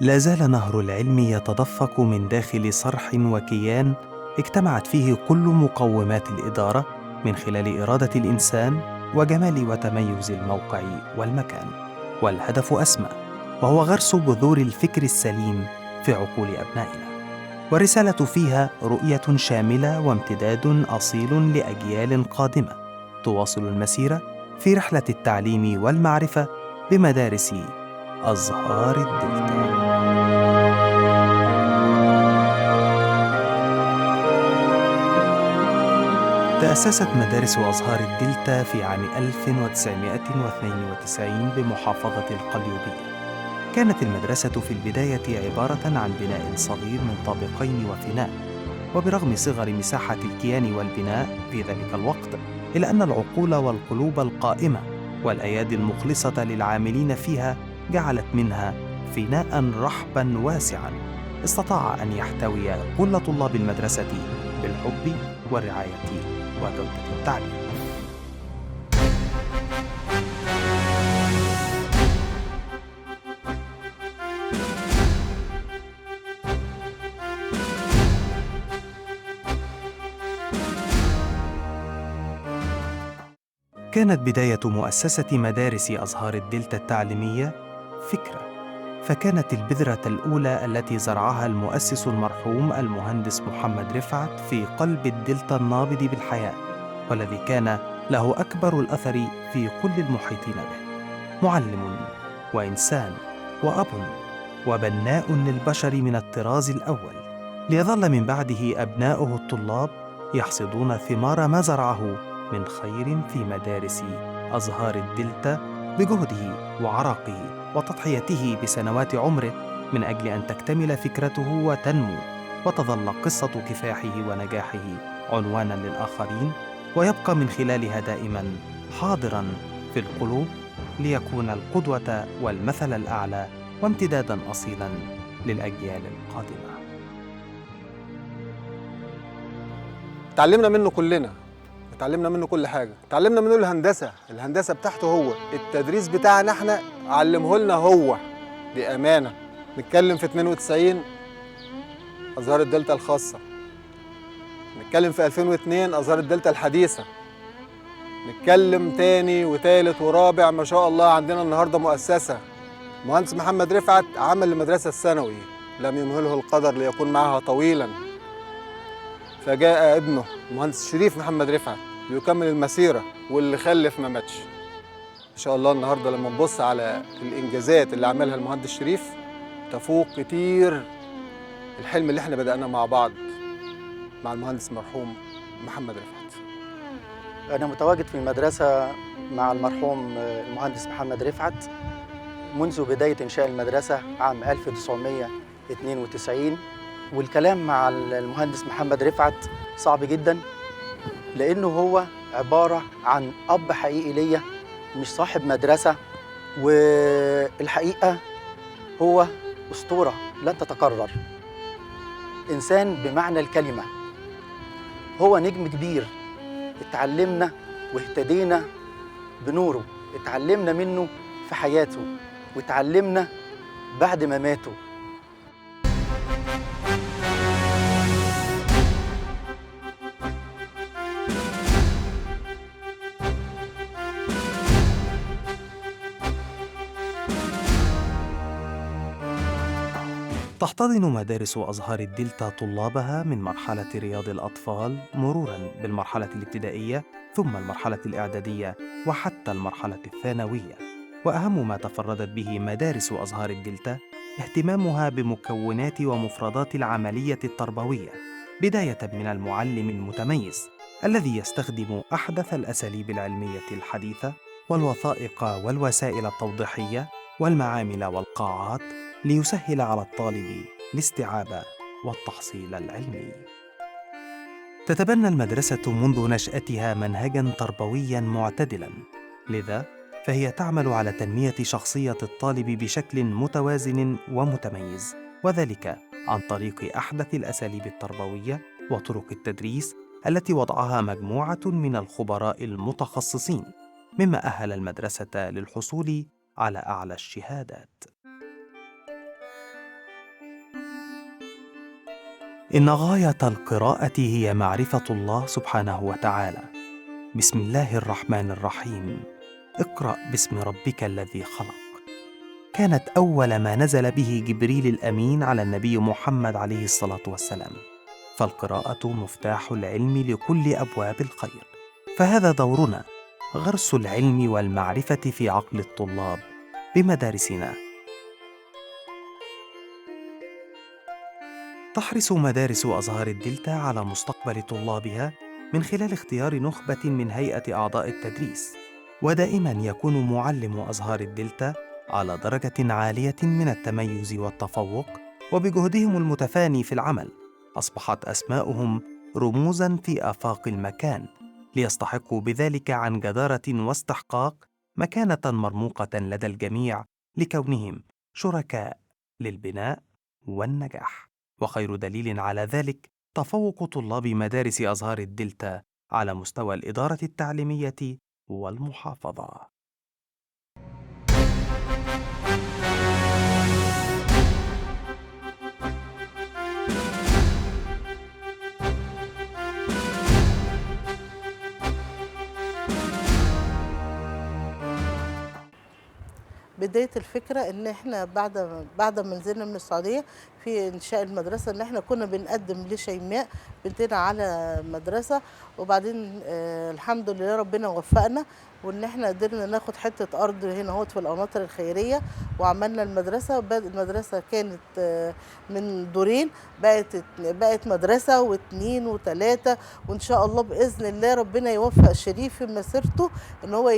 لا زال نهر العلم يتدفق من داخل صرح وكيان اجتمعت فيه كل مقومات الإدارة من خلال إرادة الإنسان وجمال وتميز الموقع والمكان، والهدف أسمى، وهو غرس بذور الفكر السليم في عقول أبنائنا. والرسالة فيها رؤية شاملة وامتداد أصيل لأجيال قادمة تواصل المسيرة في رحلة التعليم والمعرفة بمدارس أزهار الدلتا. تأسست مدارس أزهار الدلتا في عام 1992 بمحافظة القليوبية. كانت المدرسة في البداية عبارة عن بناء صغير من طابقين وفناء، وبرغم صغر مساحة الكيان والبناء في ذلك الوقت، إلا أن العقول والقلوب القائمة والأيادي المخلصة للعاملين فيها جعلت منها فناء رحبا واسعا استطاع أن يحتوي كل طلاب المدرسة بالحب والرعاية وجودة التعليم. كانت بداية مؤسسة مدارس أزهار الدلتا التعليمية فكرة، فكانت البذرة الأولى التي زرعها المؤسس المرحوم المهندس محمد رفعت في قلب الدلتا النابض بالحياة، والذي كان له أكبر الأثر في كل المحيطين به، معلم وإنسان وأب وبناء للبشر من الطراز الأول، ليظل من بعده أبناؤه الطلاب يحصدون ثمار ما زرعه من خير في مدارس أزهار الدلتا بجهده وعرقه وتضحيته بسنوات عمره من أجل أن تكتمل فكرته وتنمو، وتظل قصة كفاحه ونجاحه عنوانا للآخرين، ويبقى من خلالها دائما حاضرا في القلوب ليكون القدوة والمثل الأعلى وامتدادا أصيلا للأجيال القادمة. تعلمنا منه كلنا، اتعلمنا منه كل حاجة، اتعلمنا منه الهندسة، الهندسة بتاعته هو، التدريس بتاعنا احنا علمه لنا هو، بأمانة. نتكلم في 92 أزهار الدلتا الخاصة، نتكلم في 2002 أزهار الدلتا الحديثة، نتكلم تاني وتالت ورابع، ما شاء الله عندنا النهاردة مؤسسة. مهندس محمد رفعت عمل المدرسة الثانوي، لم يمهله القدر ليكون معها طويلا، فجاء ابنه المهندس شريف محمد رفعت ليكمل المسيرة، واللي خلف ما ماتش. إن شاء الله النهاردة لما نبص على الإنجازات اللي عملها المهندس شريف تفوق كتير الحلم اللي احنا بدأناه مع بعض مع المهندس المرحوم محمد رفعت. أنا متواجد في المدرسة مع المرحوم المهندس محمد رفعت منذ بداية إنشاء المدرسة عام 1992، والكلام مع المهندس محمد رفعت صعب جدا، لأنه هو عبارة عن أب حقيقي ليا، مش صاحب مدرسة، والحقيقة هو أسطورة لن تتكرر، إنسان بمعنى الكلمة، هو نجم كبير، اتعلمنا واهتدينا بنوره، اتعلمنا منه في حياته، واتعلمنا بعد ما ماته. تحتضن مدارس أزهار الدلتا طلابها من مرحلة رياض الأطفال مروراً بالمرحلة الابتدائية ثم المرحلة الإعدادية وحتى المرحلة الثانوية. وأهم ما تفردت به مدارس أزهار الدلتا اهتمامها بمكونات ومفردات العملية التربوية، بداية من المعلم المتميز الذي يستخدم أحدث الأساليب العلمية الحديثة والوثائق والوسائل التوضيحية والمعامل والقاعات ليسهل على الطالب الاستيعاب والتحصيل العلمي. تتبنى المدرسة منذ نشأتها منهجاً تربوياً معتدلاً، لذا فهي تعمل على تنمية شخصية الطالب بشكل متوازن ومتميز، وذلك عن طريق أحدث الأساليب التربوية وطرق التدريس التي وضعها مجموعة من الخبراء المتخصصين، مما أهل المدرسة للحصول على أعلى الشهادات. إن غاية القراءة هي معرفة الله سبحانه وتعالى. بسم الله الرحمن الرحيم، اقرأ باسم ربك الذي خلق. كانت أول ما نزل به جبريل الأمين على النبي محمد عليه الصلاة والسلام. فالقراءة مفتاح العلم لكل أبواب الخير، فهذا دورنا، غرس العلم والمعرفة في عقل الطلاب بمدارسنا. تحرص مدارس أزهار الدلتا على مستقبل طلابها من خلال اختيار نخبة من هيئة أعضاء التدريس، ودائماً يكون معلم أزهار الدلتا على درجة عالية من التميز والتفوق، وبجهدهم المتفاني في العمل أصبحت أسماؤهم رموزاً في آفاق المكان، ليستحقوا بذلك عن جدارة واستحقاق مكانة مرموقة لدى الجميع لكونهم شركاء للبناء والنجاح. وخير دليل على ذلك تفوق طلاب مدارس أزهار الدلتا على مستوى الإدارة التعليمية والمحافظة. بداية الفكرة إن إحنا بعد ما نزلنا من السعودية في إنشاء المدرسة، إن إحنا كنا بنقدم لشيماء بنتنا على مدرسة، وبعدين الحمد لله ربنا وفقنا وإن إحنا قدرنا ناخد حتة أرض هنا اهوت في القناطر الخيرية وعملنا المدرسة. المدرسة كانت من دورين، بقت مدرسة واثنين وثلاثة، وإن شاء الله بإذن الله ربنا يوفق شريف في مسيرته إن هو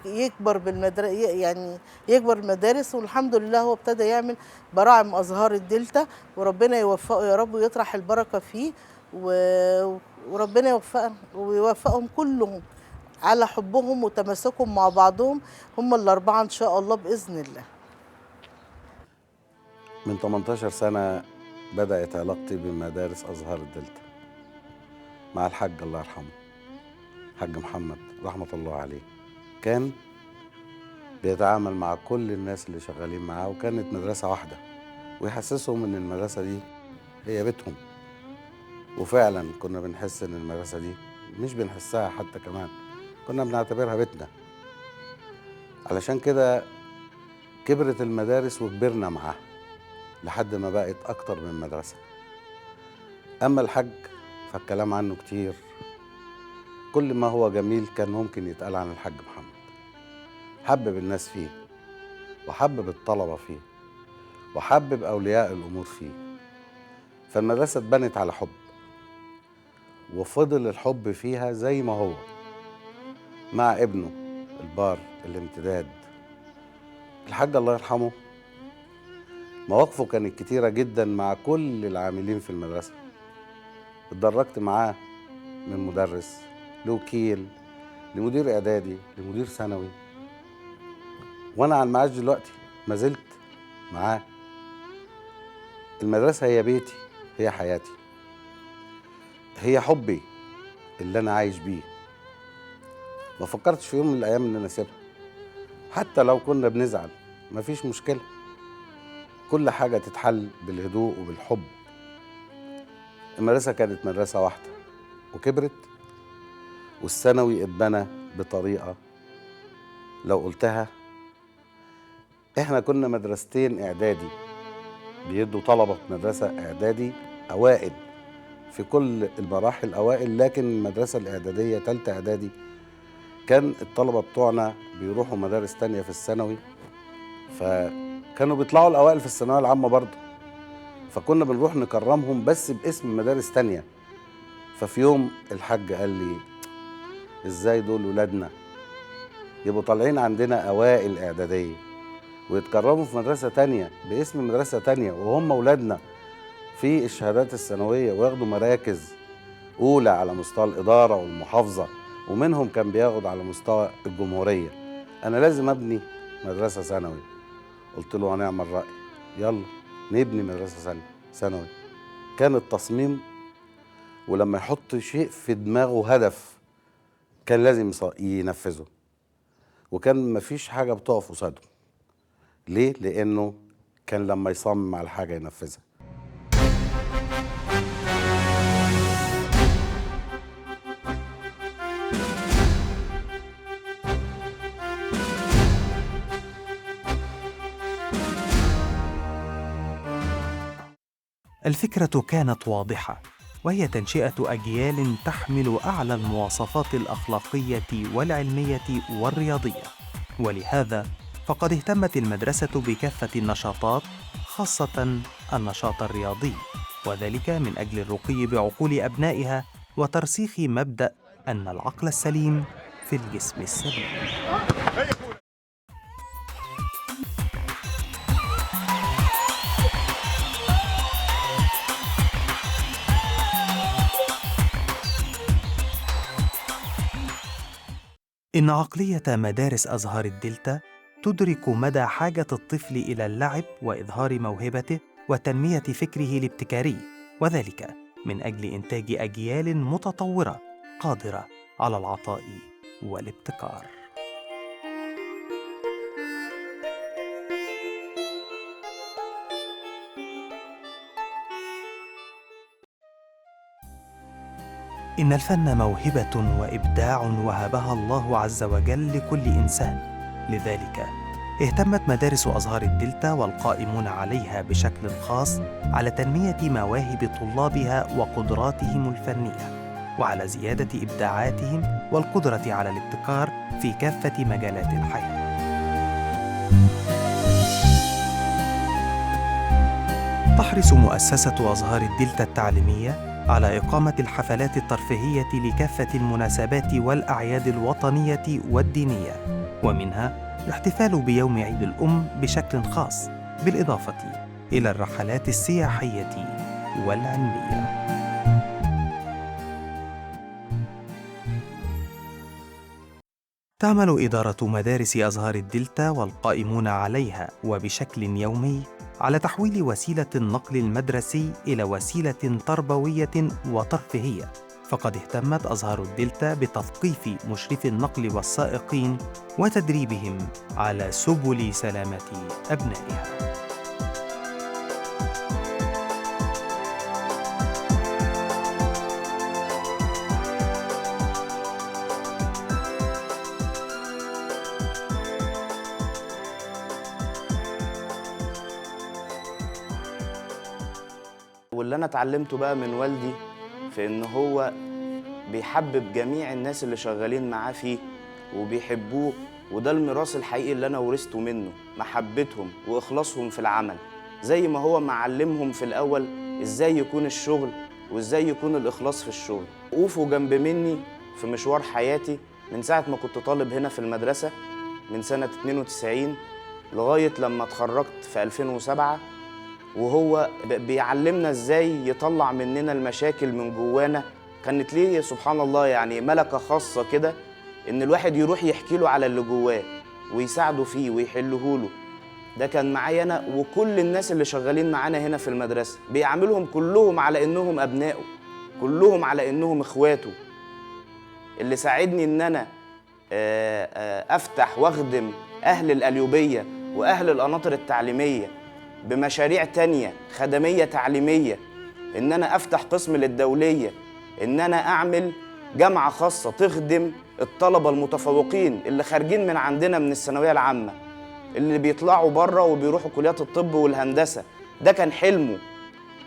يكبر بالمدرسة، يعني يكبر المدارس. والحمد لله هو ابتدى يعمل براعم أزهار الدلتا، وربنا يوفقه يا رب ويطرح البركة فيه، وربنا يوفقهم ويوفقهم كلهم على حبهم وتماسكهم مع بعضهم، هم الأربعة إن شاء الله بإذن الله. من 18 سنة بدأت علاقتي بمدارس أزهار الدلتا مع الحاج الله يرحمه، حاج محمد رحمة الله عليه. كان بيتعامل مع كل الناس اللي شغالين معاه، وكانت مدرسة واحدة، ويحسسهم إن المدرسة دي هي بيتهم. وفعلا كنا بنحس إن المدرسة دي مش بنحسها حتى، كمان كنا بنعتبرها بيتنا. علشان كده كبرت المدارس وكبرنا معاها لحد ما بقت أكتر من مدرسة. أما الحاج فالكلام عنه كتير، كل ما هو جميل كان ممكن يتقال عن الحاج محمد. حبب الناس فيه، وحبب الطلبة فيه، وحبب أولياء الأمور فيه. فالمدرسة اتبنت على حب، وفضل الحب فيها زي ما هو مع ابنه البار الامتداد. الحاج الله يرحمه مواقفه كانت كتيرة جدا مع كل العاملين في المدرسة. اتدرجت معاه من مدرس لوكيل لمدير إعدادي لمدير ثانوي، وأنا على المعاش دلوقتي ما زلت معاه. المدرسة هي بيتي، هي حياتي، هي حبي اللي أنا عايش بيه. ما فكرتش في يوم من الأيام إن أنا أسيبها، حتى لو كنا بنزعل مفيش مشكلة، كل حاجة تتحل بالهدوء وبالحب. المدرسة كانت مدرسة واحدة وكبرت، والثانوي اتبنى بطريقة لو قلتها احنا كنا مدرستين إعدادي بيدوا طلبة مدرسة إعدادي أوائل في كل المراحل أوائل، لكن المدرسة الإعدادية تالتة إعدادي كان الطلبة بتوعنا بيروحوا مدارس تانية في الثانوي، فكانوا بيطلعوا الأوائل في الثانوية العامة برضه، فكنا بنروح نكرمهم بس باسم مدارس تانية. ففي يوم الحاج قال لي إزاي دول ولادنا يبقوا طالعين عندنا أوائل إعدادية ويتكرموا في مدرسة تانية باسم مدرسة تانية، وهم ولادنا في الشهادات الثانوية وياخدوا مراكز أولى على مستوى الإدارة والمحافظة، ومنهم كان بياخد على مستوى الجمهورية. أنا لازم أبني مدرسة ثانوي. قلت له هنعمل رأي، يلا نبني مدرسة ثانوي. كان التصميم، ولما يحط شيء في دماغه هدف كان لازم ينفذه، وكان مفيش حاجة بتقف قصاده. ليه؟ لأنه كان لما يصمم على حاجة ينفذها. الفكرة كانت واضحة، وهي تنشئة أجيال تحمل أعلى المواصفات الأخلاقية والعلمية والرياضية، ولهذا فقد اهتمت المدرسة بكافة النشاطات، خاصة النشاط الرياضي، وذلك من أجل الرقي بعقول أبنائها وترسيخ مبدأ أن العقل السليم في الجسم السليم. إن عقلية مدارس أزهار الدلتا تدرك مدى حاجة الطفل إلى اللعب وإظهار موهبته وتنمية فكره الابتكاري، وذلك من أجل إنتاج أجيال متطورة قادرة على العطاء والابتكار. إن الفن موهبة وإبداع وهبها الله عز وجل لكل إنسان، لذلك اهتمت مدارس أزهار الدلتا والقائمون عليها بشكل خاص على تنمية مواهب طلابها وقدراتهم الفنية، وعلى زيادة إبداعاتهم والقدرة على الابتكار في كافة مجالات الحياة. تحرص مؤسسة أزهار الدلتا التعليمية على إقامة الحفلات الترفيهية لكافة المناسبات والأعياد الوطنية والدينية، ومنها الاحتفال بيوم عيد الأم بشكل خاص، بالإضافة إلى الرحلات السياحية والعلمية. تعمل إدارة مدارس أزهار الدلتا والقائمون عليها وبشكل يومي على تحويل وسيلة النقل المدرسي إلى وسيلة تربوية وترفيهية، فقد اهتمت أزهار الدلتا بتثقيف مشرفي النقل والسائقين وتدريبهم على سبل سلامة أبنائها. واللي أنا اتعلمته بقى من والدي في إن هو بيحبب جميع الناس اللي شغالين معاه فيه وبيحبوه، وده الميراث الحقيقي اللي أنا ورثته منه، محبتهم وإخلاصهم في العمل، زي ما هو معلمهم في الأول إزاي يكون الشغل وإزاي يكون الإخلاص في الشغل. وقوفوا جنب مني في مشوار حياتي من ساعة ما كنت طالب هنا في المدرسة من سنة 92 لغاية لما اتخرجت في 2007، وهو بيعلمنا ازاي يطلع مننا المشاكل من جوانا. كانت ليه سبحان الله يعني ملكة خاصة كده، ان الواحد يروح يحكي له على اللي جواه ويساعده فيه ويحله له. ده كان معايا انا وكل الناس اللي شغالين معانا هنا في المدرسة، بيعاملهم كلهم على انهم ابنائه، كلهم على انهم اخواته. اللي ساعدني ان انا افتح واخدم اهل القليوبية واهل القناطر التعليمية بمشاريع تانية خدمية تعليمية، إن أنا أفتح قسم للدولية، إن أنا أعمل جامعة خاصة تخدم الطلبة المتفوقين اللي خارجين من عندنا من الثانوية العامة، اللي بيطلعوا بره وبيروحوا كليات الطب والهندسة. ده كان حلمه،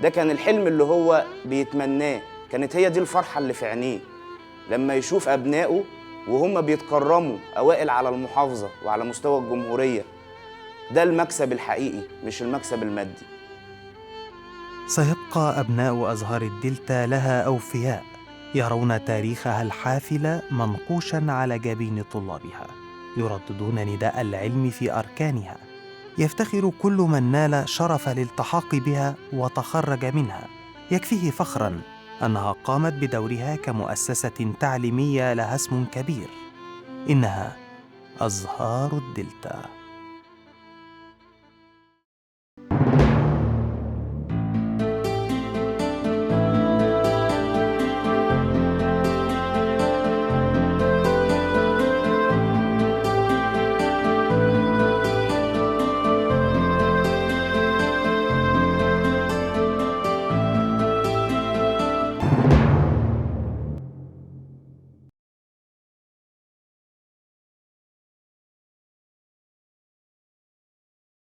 ده كان الحلم اللي هو بيتمناه، كانت هي دي الفرحة اللي في عينيه لما يشوف أبنائه وهم بيتكرموا أوائل على المحافظة وعلى مستوى الجمهورية. ده المكسب الحقيقي مش المكسب المادي. سيبقى أبناء أزهار الدلتا لها أوفياء يرون تاريخها الحافل منقوشاً على جبين طلابها، يرددون نداء العلم في أركانها، يفتخر كل من نال شرف الالتحاق بها وتخرج منها، يكفيه فخراً أنها قامت بدورها كمؤسسة تعليمية لها اسم كبير، إنها أزهار الدلتا.